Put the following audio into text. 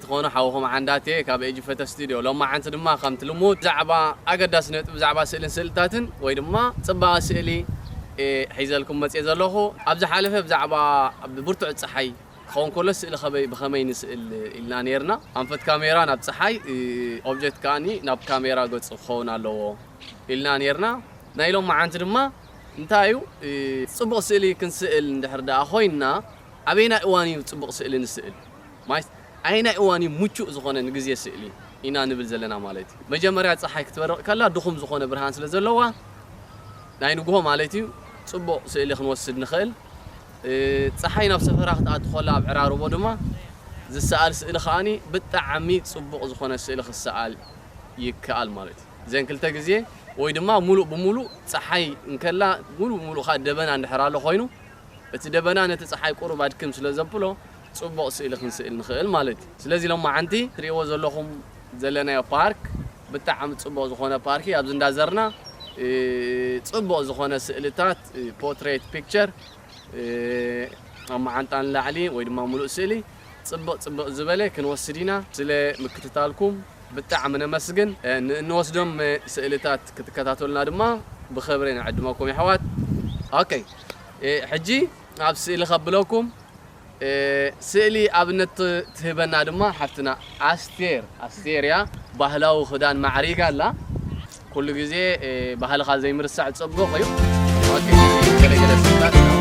ትኾኑ ሓውኹም ዓንዳቴ ካብ ኤጂ ፎቶ ስቱድዮ። ሎማዓንቲ ድማ ከምቲ ልሙድ ብዛዕባ ኣገዳሲ ነጥቢ ብዛዕባ ስእልን ስእልታትን ወይ ድማ ጽባቐ ስእሊ እየ ሒዘልኩም መጽየ ዘለኹ። ኣብ ዝሓለፈ ብዛዕባ ብብርቱዕ ጸሓይ ክኸውን ከሎ ስእሊ ከበይ ብኸመይ ንስእል ኢልና ነይርና። ኣንፈት ካሜራ ናብ ጸሓይ፣ እ፣ ኦብጀክት ከኣኒ ናብ ካሜራ ገጹ ክኸውን ኣለዎ ኢልና ነይርና። ናይ ሎማዓንቲ ድማ እንታይ እዩ፣ እ፣ ጽቡቕ ስእሊ ክንስእል እንድሕር ደኣ ኮይንና ኣበየናይ እዋን እዩ ጽቡቕ ስእሊ ንስእል? ማለት ኣየናይ እዋን እዩ ምቹእ ዝኾነ ንግዜ ስእሊ ኢና ንብል ዘለና ማለት እዩ። መጀመርያ ጸሓይ ክትበርቕ ከላ ድኹም ዝኾነ ብርሃን ስለ ዘለዋ ናይ ንግሆ ማለት እዩ ጽቡቕ ስእሊ ክንወስድ ንኽእል። እ፣ ጸሓይ ናብ ሰፈራ ክትኣቱ ከላ ኣብ ዕራርቦ ድማ ዝሰኣል ስእሊ ከኣኒ ብጣዕሚ ጽቡቕ ዝኾነ ስእሊ ክሰኣል ይከኣል ማለት እዩ። እዘን ክልተ ግዜ ወይ ድማ ሙሉእ ብሙሉእ ጸሓይ እንከላ ሙሉእ ብሙሉእ ከኣ ደበና እንድሕር ኣሎ ኮይኑ እቲ ደበና ነቲ ጸሓይ ቁሩብ ኣድክም ስለ ዘብሎ ጽቡቕ ስእሊ ክንስእል ንኽእል ማለት እዩ። ስለዚ ሎማዓንቲ ትርእይዎ ዘለኹም ዘለናዮ ፓርክ ብጣዕሚ ጽቡቕ ዝኾነ ፓርክ እዩ። ኣብዚ እንዳዘርና፣ እ፣ ጽቡቕ ዝኾነ ስእልታት፣ እ፣ ፖርትሬት ፒክቸር፣ እ፣ ኣብ መዓንጣ ንላዕሊ ወይ ድማ ሙሉእ ስእሊ ጽቡቕ ጽቡቕ ዝበለ ክንወስድ ኢና። ስለ ምክትታልኩም ብጣዕሚ ነመስግን። እ፣ ን-፣ እንወስዶም፣ እ፣ ስእልታት ክትከታተሉና ድማ ብኽብሪ ንዕድመኩም የሕዋት። ኦኬ፣ እ፣ ሕጂ ኣብ ስእሊ ከብለኩም። እ፣ ስእሊ ኣብነት ት-፣ ትህበና ድማ ሓፍትና ኣስቴር፣ ኣስቴር እያ። ባህላዊ ክዳን ማዕሪጋ ኣላ። ኩሉ ግዜ፣ እ፣ ባህልኻ ዘይምርሳዕ ጽቡቕ እዩ። ኦኬ፣ ገለ ገለ ስእልታት